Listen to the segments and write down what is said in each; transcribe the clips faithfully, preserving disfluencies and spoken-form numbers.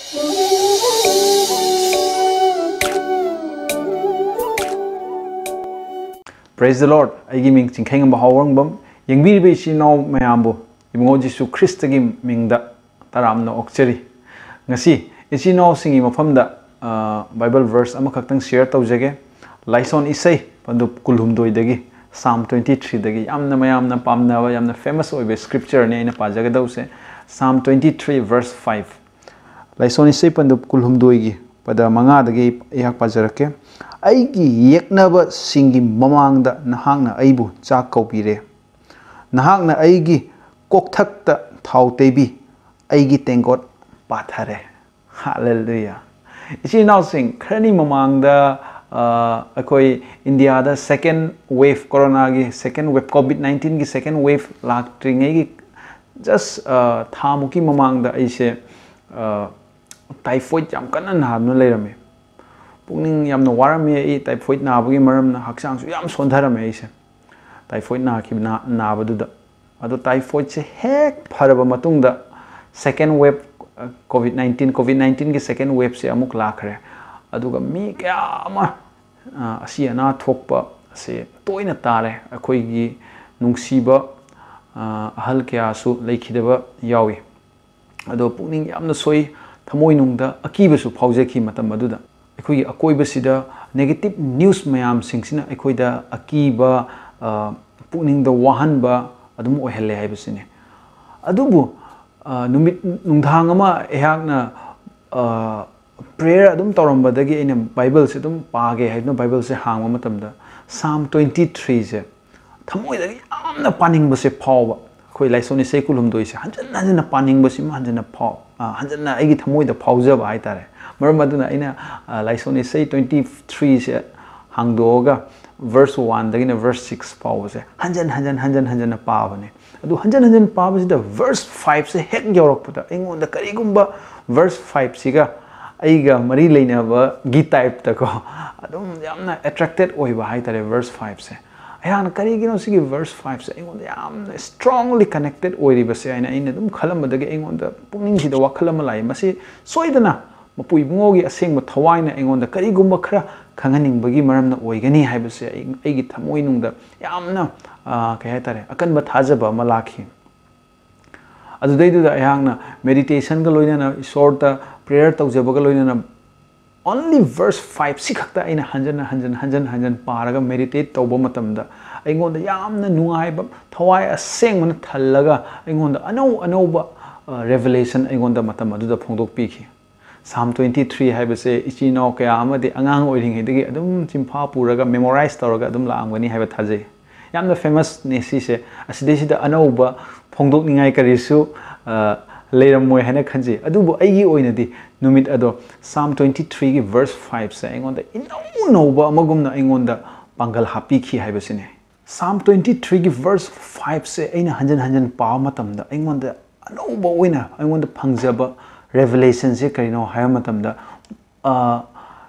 Praise the Lord. ꯑꯩꯒꯤ ꯃꯤꯡ ꯆꯤꯡꯈꯩꯉꯝꯕ ꯍꯥꯎꯔꯪꯕꯝ꯫ ꯌꯦꯡꯕꯤꯔꯤꯕ ꯏꯆꯤꯟ ꯏꯅꯥꯎ ꯃꯌꯥꯝꯕꯨ ꯏꯕꯨꯡꯉꯣ ꯖꯤꯁꯨ ꯈ꯭ꯔꯤꯁꯇꯒꯤ ꯃꯤꯡꯗ ꯇꯔꯥꯝꯅ ꯑꯣꯛꯆꯔꯤ꯫ ꯉꯁꯤ ꯏꯆꯤꯟ ꯏꯅꯥꯎꯁꯤꯡꯒꯤ ꯃꯐꯝꯗ, ꯑ, Bible verse ꯑꯃꯈꯛꯇꯪ share ꯇꯧꯖꯒꯦ꯫ ꯂꯥꯏꯁꯣꯟ ꯏꯁꯩ ꯄꯟꯗꯨꯞ ꯀꯨꯟꯍꯨꯝꯗꯣꯏꯗꯒꯤ, Psalm twenty threeꯗꯒꯤ꯫ ꯌꯥꯝꯅ ꯃꯌꯥꯝꯅ ꯄꯥꯝꯅꯕ, ꯌꯥꯝꯅ famous ꯑꯣꯏꯕ scriptureꯅꯤ ꯑꯩꯅ ꯄꯥꯖꯒꯗꯧꯁꯦ, Psalm twenty three verse five꯫ ꯂꯥꯏꯁꯣꯟ ꯏꯁꯩ ꯄꯟꯗꯨꯞ ꯀꯨꯟꯍꯨꯝꯗꯣꯏꯒꯤ ꯄꯗ ꯃꯉꯥꯗꯒꯤ ꯑꯩꯍꯥꯛ ꯄꯥꯖꯔꯛꯀꯦ꯫ "ꯑꯩꯒꯤ ꯌꯦꯛꯅꯕꯁꯤꯡꯒꯤ ꯃꯃꯥꯡꯗ ꯅꯍꯥꯛꯅ ꯑꯩꯕꯨ ꯆꯥꯛ ꯀꯧꯕꯤꯔꯦ꯫ ꯅꯍꯥꯛꯅ ꯑꯩꯒꯤ ꯀꯣꯛꯊꯛꯇ ꯊꯥꯎ ꯇꯩꯕꯤ, ꯑꯩꯒꯤ ꯇꯦꯡꯀꯣꯠ ꯄꯥꯊꯔꯦ꯫" Hallelujah꯫ ꯏꯆꯤꯟ ꯏꯅꯥꯎꯁꯤꯡ, ꯈꯔꯅꯤ ꯃꯃꯥꯡꯗ, ꯑ, ꯑꯩꯈꯣꯏ ꯏꯟꯗꯤꯌꯥꯗ second wave, ꯀꯣꯔꯣꯅꯥꯒꯤ second wave, COVID nineteenꯒꯤ second wave ꯂꯥꯛꯇ꯭ꯔꯤꯉꯩꯒꯤ just, ꯑ, ꯊꯥꯃꯨꯛꯀꯤ ꯃꯃꯥꯡꯗ ꯑꯩꯁꯦ, ꯑ, typhoid ꯌꯥꯝ ꯀꯟꯅ ꯅꯥꯗꯨꯅ ꯂꯩꯔꯝꯃꯤ꯫ ꯄꯨꯛꯅꯤꯡ ꯌꯥꯝꯅ ꯋꯥꯔꯝꯃꯤ꯫ ꯑꯩ typhoid ꯅꯥꯕꯒꯤ ꯃꯔꯝꯅ ꯍꯛꯆꯥꯡꯁꯨ ꯌꯥꯝ ꯁꯣꯟꯊꯔꯝꯃꯦ ꯑꯩꯁꯦ, typhoid ꯅꯥꯈꯤꯕ, ꯅꯥ-, ꯅꯥꯕꯗꯨꯗ꯫ ꯑꯗꯣ typhoidꯁꯦ ꯍꯦꯛ ꯐꯔꯕ ꯃꯇꯨꯡꯗ second wave, ꯑ, COVID nineteen, COVID nineteenꯒꯤ second waveꯁꯦ ꯑꯃꯨꯛ ꯂꯥꯛꯈ꯭ꯔꯦ꯫ ꯑꯗꯨꯒ ꯃꯤ ꯀꯌꯥ ꯑꯃ, ꯑ, ꯑꯁꯤ ꯑꯅꯥ ꯊꯣꯛꯄ ꯑꯁꯤ ꯇꯣꯏꯅ ꯇꯥꯔꯦ꯫ ꯑꯩꯈꯣꯏꯒꯤ ꯅꯨꯡꯁꯤꯕ, ꯑ, ꯑꯍꯜ ꯀꯌꯥꯁꯨ ꯂꯩꯈꯤꯗꯕ ꯌꯥꯎꯏ꯫ ꯑꯗꯣ ꯄꯨꯛꯅꯤꯡ ꯌꯥꯝꯅ ꯁꯣꯛꯏ, ꯊꯃꯣꯏꯅꯨꯡꯗ ꯑꯀꯤꯕꯁꯨ ꯐꯥꯎꯖꯈꯤ ꯃꯇꯝ ꯑꯗꯨꯗ꯫ ꯑꯩꯈꯣꯏꯒꯤ ꯑꯀꯣꯏꯕꯁꯤꯗ negative news ꯃꯌꯥꯝꯁꯤꯡꯁꯤꯅ ꯑꯩꯈꯣꯏꯗ ꯑꯀꯤꯕ, ꯑ, ꯄꯨꯛꯅꯤꯡꯗ ꯋꯥꯍꯟꯕ ꯑꯗꯨꯝ ꯑꯣꯏꯍꯜꯂꯦ ꯍꯥꯏꯕꯁꯤꯅꯤ꯫ ꯑꯗꯨꯕꯨ, ꯑ, ꯅꯨꯃꯤꯠ, ꯅꯨꯡꯗꯥꯡ ꯑꯃ ꯑꯩꯍꯥꯛꯅ, ꯑ, prayer ꯑꯗꯨꯝ ꯇꯧꯔꯝꯕꯗꯒꯤ ꯑꯩꯅ Bibleꯁꯦ ꯑꯗꯨꯝ ꯄꯥꯒꯦ ꯍꯥꯏꯗꯨꯅ Bibleꯁꯦ ꯍꯥꯡꯕ ꯃꯇꯝꯗ Psalm twenty threeꯁꯦ ꯊꯃꯣꯏꯗꯒꯤ ꯌꯥꯝꯅ ꯄꯥꯅꯤꯡꯕꯁꯦ ꯐꯥꯎꯕ꯫ ꯑꯩꯈꯣꯏ ꯂꯥꯏꯁꯣꯟ ꯏꯁꯩ ꯀꯨꯟꯍꯨꯝꯗꯣꯏꯁꯦ ꯍꯟꯖꯟ ꯍꯟꯖꯟꯅ ꯄꯥꯅꯤꯡꯕꯁꯤꯃ ꯍꯟꯖꯟꯅ ꯐꯥꯎ-, ꯑ, ꯍꯟꯖꯟꯅ ꯑꯩꯒꯤ ꯊꯃꯣꯏꯗ ꯐꯥꯎꯖꯕ ꯍꯥꯏꯇꯥꯔꯦ꯫ ꯃꯔꯝ ꯑꯗꯨꯅ ꯑꯩꯅ, ꯑ, ꯂꯥꯏꯁꯣꯟ ꯏꯁꯩ twenty threeꯁꯦ ꯍꯥꯡꯗꯣꯛꯑꯒ verse oneꯗꯒꯤꯅ verse six ꯐꯥꯎꯕꯁꯦ ꯍꯟꯖꯟ ꯍꯟꯖꯟ, ꯍꯟꯖꯟ ꯍꯟꯖꯟꯅ ꯄꯥꯕꯅꯦ꯫ ꯑꯗꯨ ꯍꯟꯖꯟ ꯍꯟꯖꯟ ꯄꯥꯕꯁꯤꯗ verse fiveꯁꯦ ꯍꯦꯛ ꯌꯧꯔꯛꯄꯗ ꯑꯩꯉꯣꯟꯗ ꯀꯔꯤꯒꯨꯝꯕ verse fiveꯁꯤꯒ ꯑꯩꯒ ꯃꯔꯤ ꯂꯩꯅꯕꯒꯤ typeꯇꯀꯣ ꯑꯗꯨꯝ ꯌꯥꯝꯅ attracted ꯑꯣꯏꯕ ꯍꯥꯏꯇꯥꯔꯦ verse fiveꯁꯦ꯫ ꯑꯩꯍꯥꯛꯅ ꯀꯔꯤꯒꯤꯅꯣ ꯁꯤꯒꯤ verse five ꯁꯦ ꯑꯩꯉꯣꯟꯗ ꯌꯥꯝꯅ strongly connected ꯑꯣꯏꯔꯤꯕꯁꯦ ꯍꯥꯏꯅ ꯑꯩꯅ ꯑꯗꯨꯝ ꯈꯜꯂꯝꯕꯗꯒꯤ ꯑꯩꯉꯣꯟꯗ ꯄꯨꯛꯅꯤꯡꯁꯤꯗ ꯋꯥꯈꯜ ꯑꯃ ꯂꯥꯛꯏ꯫ ꯃꯁꯤ ꯁꯣꯏꯗꯅ ꯃꯄꯨ ꯏꯕꯨꯡꯉꯣꯒꯤ ꯑꯁꯦꯡꯕ ꯊꯋꯥꯏꯅ ꯑꯩꯉꯣꯟꯗ ꯀꯔꯤꯒꯨꯝꯕ ꯈꯔ ꯈꯪꯍꯟꯅꯤꯡꯕꯒꯤ ꯃꯔꯝꯅ ꯑꯣꯏꯒꯅꯤ ꯍꯥꯏꯕꯁꯦ ꯑꯩ, ꯑꯩꯒꯤ ꯊꯃꯣꯏꯅꯨꯡꯗ ꯌꯥꯝꯅ, ꯑ, ꯀꯩ ꯍꯥꯏꯇꯥꯔꯦ, ꯑꯀꯟꯕ ꯊꯥꯖꯕ ꯑꯃ ꯂꯥꯛꯈꯤ꯫ ꯑꯗꯨꯗꯩꯗꯨꯗ ꯑꯩꯍꯥꯛꯅ meditationꯒ ꯂꯣꯏꯅꯅ, ꯏꯁꯣꯔꯗ prayer ꯇꯧꯖꯕꯒ ꯂꯣꯏꯅꯅ, only verse five ꯁꯤ ꯈꯛꯇ ꯑꯩꯅ ꯍꯟꯖꯟ ꯍꯟꯖꯟ, ꯍꯟꯖꯟ ꯍꯟꯖꯟ ꯄꯥꯔꯒ meditate ꯇꯧꯕ ꯃꯇꯝꯗ ꯑꯩꯉꯣꯟꯗ ꯌꯥꯝꯅ ꯅꯨꯡꯉꯥꯏꯕ, ꯊꯋꯥꯏ ꯑꯁꯦꯡꯕꯅ ꯊꯜꯂꯒ ꯑꯩꯉꯣꯟꯗ ꯑꯅꯧ ꯑꯅꯧꯕ, ꯑ, revelation ꯑꯩꯉꯣꯟꯗ ꯃꯇꯝ ꯑꯗꯨꯗ ꯐꯣꯡꯗꯣꯛꯄꯤꯈꯤ꯫ Psalm twenty three ꯍꯥꯏꯕꯁꯦ ꯏꯆꯤꯟ ꯏꯅꯥꯎ ꯀꯌꯥ ꯑꯃꯗꯤ ꯑꯉꯥꯡ ꯑꯣꯏꯔꯤꯉꯩꯗꯒꯤ ꯑꯗꯨꯝ ꯆꯤꯟꯐꯥ ꯄꯨꯔꯒ memorize ꯇꯧꯔꯒ ꯑꯗꯨꯝ ꯂꯥꯛꯑꯝꯒꯅꯤ ꯍꯥꯏꯕ ꯊꯥꯖꯩ꯫ ꯌꯥꯝꯅ famousꯅꯦ ꯁꯤꯁꯦ꯫ ꯑꯁꯤꯗꯩꯁꯤꯗ ꯑꯅꯧꯕ ꯐꯣꯡꯗꯣꯛꯅꯤꯡꯉꯥꯏ ꯀꯔꯤꯁꯨ, ꯑ, ꯂꯩꯔꯝꯃꯣꯏ ꯍꯥꯏꯅ ꯈꯟꯖꯩ꯫ ꯑꯗꯨꯕꯨ ꯑꯩꯒꯤ ꯑꯣꯏꯅꯗꯤ ꯅꯨꯃꯤꯠ ꯑꯗꯣ Psalm twenty threeꯒꯤ verse fiveꯁꯦ ꯑꯩꯉꯣꯟꯗ ꯏꯅꯧ ꯅꯧꯕ ꯑꯃꯒꯨꯝꯅ ꯑꯩꯉꯣꯟꯗ ꯄꯥꯡꯒꯜ ꯍꯥꯞꯄꯤꯈꯤ ꯍꯥꯏꯕꯁꯤꯅꯤ꯫ Psalm twenty threeꯒꯤ verse fiveꯁꯦ ꯑꯩꯅ ꯍꯟꯖꯟ ꯍꯟꯖꯟ ꯄꯥꯕ ꯃꯇꯝꯗ ꯑꯩꯉꯣꯟꯗ ꯑꯅꯧꯕ ꯑꯣꯏꯅ ꯑꯩꯉꯣꯟꯗ ꯐꯪꯖꯕ revelationꯁꯦ ꯀꯔꯤꯅꯣ ꯍꯥꯏꯕ ꯃꯇꯝꯗ, ꯑ,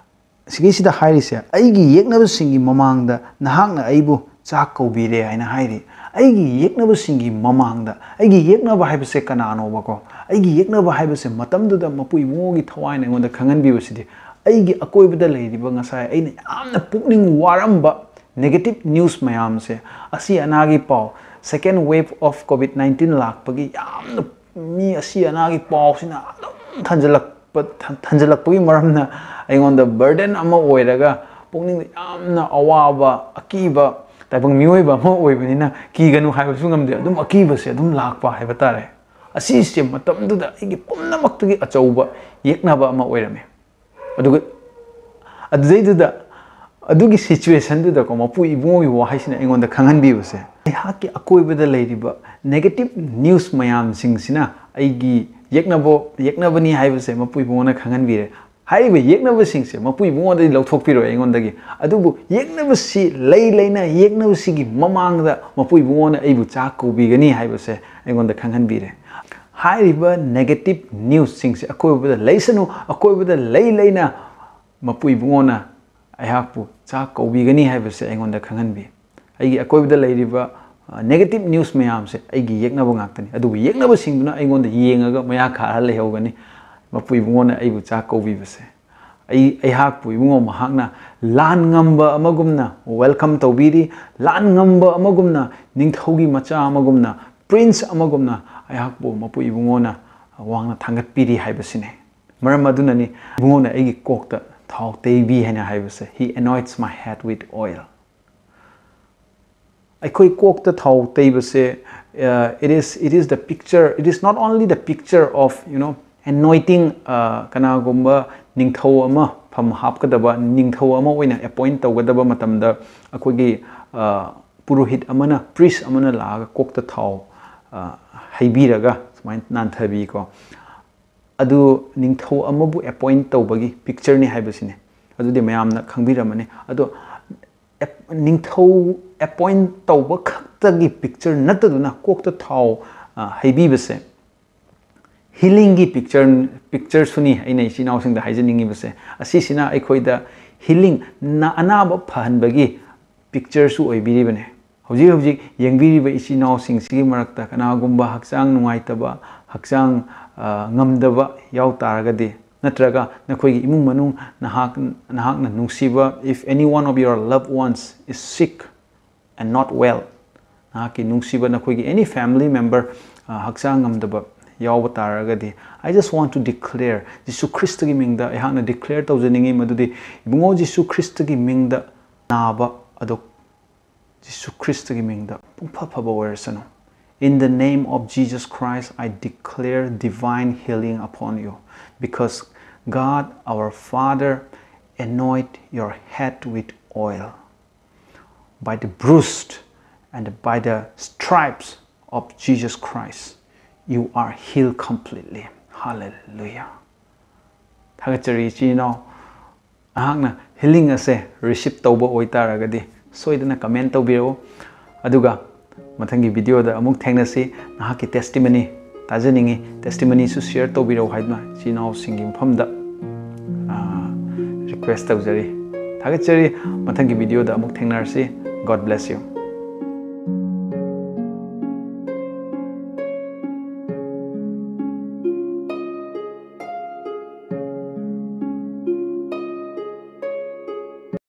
ꯁꯤꯒꯤꯁꯤꯗ ꯍꯥꯏꯔꯤꯁꯦ, "ꯑꯩꯒꯤ ꯌꯦꯛꯅꯕꯁꯤꯡꯒꯤ ꯃꯃꯥꯡꯗ ꯅꯍꯥꯛꯅ ꯑꯩꯕꯨ ꯆꯥꯛ ꯀꯧꯕꯤꯔꯦ" ꯍꯥꯏꯅ ꯍꯥꯏꯔꯤ꯫ ꯑꯩꯒꯤ ꯌꯦꯛꯅꯕꯁꯤꯡꯒꯤ ꯃꯃꯥꯡꯗ, ꯑꯩꯒꯤ ꯌꯦꯛꯅꯕ ꯍꯥꯏꯕꯁꯦ ꯀꯅꯥꯅꯣꯕꯀꯣ? ꯑꯩꯒꯤ ꯌꯦꯛꯅꯕ ꯍꯥꯏꯕꯁꯦ ꯃꯇꯝꯗꯨꯗ ꯃꯄꯨ ꯏꯕꯨꯡꯉꯣꯒꯤ ꯊꯋꯥꯏꯅ ꯑꯩꯉꯣꯟꯗ ꯈꯪꯍꯟꯕꯤꯕꯁꯤꯗꯤ, ꯑꯩꯒꯤ ꯑꯀꯣꯏꯕꯗ ꯂꯩꯔꯤꯕ ꯉꯁꯥꯏ ꯑꯩꯅ ꯌꯥꯝꯅ ꯄꯨꯛꯅꯤꯡ ꯋꯥꯔꯝꯕ negative news ꯃꯌꯥꯝꯁꯦ, ꯑꯁꯤ ꯑꯅꯥꯒꯤ ꯄꯥꯎ, second wave of COVID nineteen ꯂꯥꯛꯄꯒꯤ ꯌꯥꯝꯅ ꯃꯤ ꯑꯁꯤ ꯑꯅꯥꯒꯤ ꯄꯥꯎꯁꯤꯅ ꯑꯗꯨꯝ ꯊꯟꯖꯜꯂꯛꯄ, ꯊꯟ-, ꯊꯟꯖꯜꯂꯛꯄꯒꯤ ꯃꯔꯝꯅ ꯑꯩꯉꯣꯟꯗ burden ꯑꯃ ꯑꯣꯏꯔꯒ ꯄꯨꯛꯅꯤꯡꯗ ꯌꯥꯝꯅ ꯑꯋꯥꯕ, ꯑꯀꯤꯕ, ꯇꯥꯏꯕꯪ ꯃꯤꯑꯣꯏꯕ ꯑꯃ ꯑꯣꯏꯕꯅꯤꯅ ꯀꯤꯒꯅꯨ ꯍꯥꯏꯕꯁꯨ ꯉꯝꯗꯦ, ꯑꯗꯨꯝ ꯑꯀꯤꯕꯁꯦ ꯑꯗꯨꯝ ꯂꯥꯛꯄ ꯍꯥꯏꯕ ꯇꯥꯔꯦ꯫ ꯑꯁꯤꯁꯦ ꯃꯇꯝꯗꯨꯗ ꯑꯩꯒꯤ ꯄꯨꯝꯅꯃꯛꯇꯒꯤ ꯑꯆꯧꯕ ꯌꯦꯛꯅꯕ ꯑꯃ ꯑꯣꯏꯔꯝꯃꯤ꯫ ꯑꯗꯨꯒ ꯑꯗꯨꯗꯩꯗꯨꯗ, ꯑꯗꯨꯒꯤ situationꯗꯨꯗꯀꯣ, ꯃꯄꯨ ꯏꯕꯨꯡꯉꯣꯒꯤ ꯋꯥꯍꯩꯁꯤꯅ ꯑꯩꯉꯣꯟꯗ ꯈꯪꯍꯟꯕꯤꯕꯁꯦ, ꯑꯩꯍꯥꯛꯀꯤ ꯑꯀꯣꯏꯕꯗ ꯂꯩꯔꯤꯕ negative news ꯃꯌꯥꯝꯁꯤꯡꯁꯤꯅ ꯑꯩꯒꯤ ꯌꯦꯛꯅꯕ, ꯌꯦꯛꯅꯕꯅꯤ ꯍꯥꯏꯕꯁꯦ ꯃꯄꯨ ꯏꯕꯨꯡꯉꯣꯅ ꯈꯪꯍꯟꯕꯤꯔꯦ꯫ ꯍꯥꯏꯔꯤꯕ ꯌꯦꯛꯅꯕꯁꯤꯡꯁꯦ ꯃꯄꯨ ꯏꯕꯨꯡꯉꯣꯗꯒꯤ ꯂꯧꯊꯣꯛꯄꯤꯔꯣꯏ ꯑꯩꯉꯣꯟꯗꯒꯤ, ꯑꯗꯨꯕꯨ ꯌꯦꯛꯅꯕꯁꯤ ꯂꯩ ꯂꯩꯅ, ꯌꯦꯛꯅꯕꯁꯤꯒꯤ ꯃꯃꯥꯡꯗ ꯃꯄꯨ ꯏꯕꯨꯡꯉꯣꯅ ꯑꯩꯕꯨ ꯆꯥꯛ ꯀꯧꯕꯤꯒꯅꯤ ꯍꯥꯏꯕꯁꯦ ꯑꯩꯉꯣꯟꯗ ꯈꯪꯍꯟꯕꯤꯔꯦ꯫ ꯍꯥꯏꯔꯤꯕ negative newsꯁꯤꯡꯁꯦ ꯑꯀꯣꯏꯕꯗ ꯂꯩꯁꯅꯨ, ꯑꯀꯣꯏꯕꯗ ꯂꯩ ꯂꯩꯅ ꯃꯄꯨ ꯏꯕꯨꯡꯉꯣꯅ ꯑꯩꯍꯥꯛꯄꯨ ꯆꯥꯛ ꯀꯧꯕꯤꯒꯅꯤ ꯍꯥꯏꯕꯁꯦ ꯑꯩꯉꯣꯟꯗ ꯈꯪꯍꯟꯕꯤ꯫ ꯑꯩꯒꯤ ꯑꯀꯣꯏꯕꯗ ꯂꯩꯔꯤꯕ negative news ꯃꯌꯥꯝꯁꯦ ꯑꯩꯒꯤ ꯌꯦꯛꯅꯕ ꯉꯥꯛꯇꯅꯤ꯫ ꯑꯗꯨꯕꯨ ꯌꯦꯛꯅꯕꯁꯤꯡꯗꯨꯅ ꯑꯩꯉꯣꯟꯗ ꯌꯦꯡꯉꯒ ꯃꯌꯥ ꯈꯥꯔ ꯂꯩꯍꯧꯒꯅꯤ꯫ ꯃꯄꯨ ꯏꯕꯨꯡꯉꯣꯅ ꯑꯩꯕꯨ ꯆꯥꯛ ꯀꯧꯕꯤꯕꯁꯦ, ꯑꯩ ꯑꯩꯍꯥꯛꯄꯨ ꯏꯕꯨꯡꯉꯣ ꯃꯍꯥꯛꯅ ꯂꯥꯟ ꯉꯝꯕ ꯑꯃꯒꯨꯝꯅ welcome ꯇꯧꯕꯤꯔꯤ꯫ ꯂꯥꯟ ꯉꯝꯕ ꯑꯃꯒꯨꯝꯅ, ꯅꯤꯡꯊꯧꯒꯤ ꯃꯆꯥ ꯑꯃꯒꯨꯝꯅ, prince ꯑꯃꯒꯨꯝꯅ ꯑꯩꯍꯥꯛꯄꯨ ꯃꯄꯨ ꯏꯕꯨꯡꯉꯣꯅ ꯋꯥꯡꯅ ꯊꯥꯡꯒꯠꯄꯤꯔꯤ ꯍꯥꯏꯕꯁꯤꯅꯤ꯫ ꯃꯔꯝ ꯑꯗꯨꯅꯅꯤ ꯏꯕꯨꯡꯉꯣꯅ ꯑꯩꯒꯤ ꯀꯣꯛꯇ ꯊꯥꯎ ꯇꯩꯕꯤ ꯍꯥꯏꯅ ꯍꯥꯏꯕꯁꯦ꯫ He anoints my head with oil. ꯑꯩꯈꯣꯏ ꯀꯣꯛꯇ ꯊꯥꯎ ꯇꯩꯕꯁꯦ, uh, it is, it is the picture, it is not only the picture of, you know, anointing, uh, ꯀꯅꯥꯒꯨꯝꯕ ꯅꯤꯡꯊꯧ ꯑꯃ ꯐꯝ ꯍꯥꯞꯀꯗꯕ, ꯅꯤꯡꯊꯧ ꯑꯃ ꯑꯣꯏꯅ appoint ꯇꯧꯒꯗꯕ ꯃꯇꯝꯗ ꯑꯩꯈꯣꯏꯒꯤ, uh, ꯄꯨꯔꯣꯍꯤꯠ ꯑꯃꯅ, priest ꯑꯃꯅ ꯂꯥꯛꯑꯒ ꯀꯣꯛꯇ ꯊꯥꯎ, uh, ꯍꯩꯕꯤꯔꯒ ꯁꯨꯃꯥꯏꯅ ꯅꯥꯟꯊꯕꯤꯀꯣ꯫ ꯑꯗꯨ ꯅꯤꯡꯊꯧ ꯑꯃꯕꯨ appoint ꯇꯧꯕꯒꯤ pictureꯅꯤ ꯍꯥꯏꯕꯁꯤꯅꯤ꯫ ꯑꯗꯨꯗꯤ ꯃꯌꯥꯝꯅ ꯈꯪꯕꯤꯔꯝꯃꯅꯤ꯫ ꯑꯗꯣ ap-, ꯅꯤꯡꯊꯧ appoint ꯇꯧꯕ ꯈꯛꯇꯒꯤ picture ꯅꯠꯇꯗꯨꯅ ꯀꯣꯛꯇ ꯊꯥꯎ, ꯑ, ꯍꯩꯕꯤꯕꯁꯦ healingꯒꯤ picture, pictureꯁꯨꯅꯤ ꯑꯩꯅ ꯏꯆꯤꯟ ꯏꯅꯥꯎꯁꯤꯡꯗ ꯍꯥꯏꯖꯅꯤꯡꯉꯤꯕꯁꯦ꯫ ꯑꯁꯤꯁꯤꯅ ꯑꯩꯈꯣꯏꯗ healing, ꯅ-, ꯑꯅꯥꯕ ꯐꯍꯟꯕꯒꯤ pictureꯁꯨ ꯑꯣꯏꯕꯤꯔꯤꯕꯅꯦ꯫ ꯍꯧꯖꯤꯛ ꯍꯧꯖꯤꯛ ꯌꯦꯡꯕꯤꯔꯤꯕ ꯏꯆꯤꯟ ꯏꯅꯥꯎꯁꯤꯡꯁꯤꯒꯤ ꯃꯔꯛꯇ ꯀꯅꯥꯒꯨꯝꯕ ꯍꯛꯆꯥꯡ ꯅꯨꯡꯉꯥꯏꯇꯕ, ꯍꯛꯆꯥꯡ, ꯑ, ꯉꯝꯗꯕ ꯌꯥꯎ ꯇꯥꯔꯒꯗꯤ, ꯅꯠꯇ꯭ꯔꯒ ꯅꯈꯣꯏꯒꯤ ꯏꯃꯨꯡ ꯃꯅꯨꯡ ꯅꯍꯥꯛ, ꯅꯍꯥꯛꯅ ꯅꯨꯡꯁꯤꯕ, if any one of your loved ones is sick and not well, ꯅꯍꯥꯛꯀꯤ ꯅꯨꯡꯁꯤꯕ ꯅꯈꯣꯏꯒꯤ any family member, ꯑ, ꯍꯛꯆꯥꯡ ꯉꯝꯗꯕ ꯌꯥꯎꯕ ꯇꯥꯔꯒꯗꯤ, I just want to declare, ꯖꯤꯁꯨ ꯈ꯭ꯔꯤꯁꯇꯒꯤ ꯃꯤꯡꯗ ꯑꯩꯍꯥꯛꯅ declare ꯇꯧꯖꯅꯤꯡꯉꯤ ꯃꯗꯨꯗꯤ, ꯏꯕꯨꯡꯉꯣ, ꯖꯤꯁꯨ ꯈ꯭ꯔꯤꯁꯇꯒꯤ ꯃꯤꯡꯗ ꯅꯥꯕ ꯑꯗꯨ ꯖꯤꯁꯨ ꯈ꯭ꯔꯤꯁꯇꯒꯤ ꯃꯤꯡꯗ ꯄꯨꯡꯐ ꯐꯕ ꯑꯣꯏꯔꯁꯅꯨ꯫ In the name of Jesus Christ, I declare divine healing upon you, because God our Father anoint your head with oil. By the bruised and by the stripes of Jesus Christ, you are healed completely. Hallelujah. ꯊꯥꯒꯠꯆꯔꯤ ꯏꯆꯤꯟ ꯏꯅꯥꯎ꯫ ꯅꯍꯥꯛꯅ healing ꯑꯁꯦ receive ꯇꯧꯕ ꯑꯣꯏꯇꯥꯔꯒꯗꯤ ꯁꯣꯏꯗꯅ comment ꯇꯧꯕꯤꯔꯛꯎ꯫ ꯑꯗꯨꯒ ꯃꯊꯪꯒꯤ videoꯗ ꯑꯃꯨꯛ ꯊꯦꯡꯅꯁꯤ꯫ ꯅꯍꯥꯛꯀꯤ testimony ꯇꯥꯖꯅꯤꯡꯉꯤ, testimonyꯁꯨ share ꯇꯧꯕꯤꯔꯛꯎ ꯍꯥꯏꯗꯨꯅ ꯏꯆꯤꯟ ꯏꯅꯥꯎꯁꯤꯡꯒꯤ ꯃꯐꯝꯗ, ꯑꯥ, request ꯇꯧꯖꯔꯤ꯫ ꯊꯥꯒꯠꯆꯔꯤ꯫ ꯃꯊꯪꯒꯤ videoꯗ ꯑꯃꯨꯛ ꯊꯦꯡꯅꯔꯁꯤ꯫ God bless you.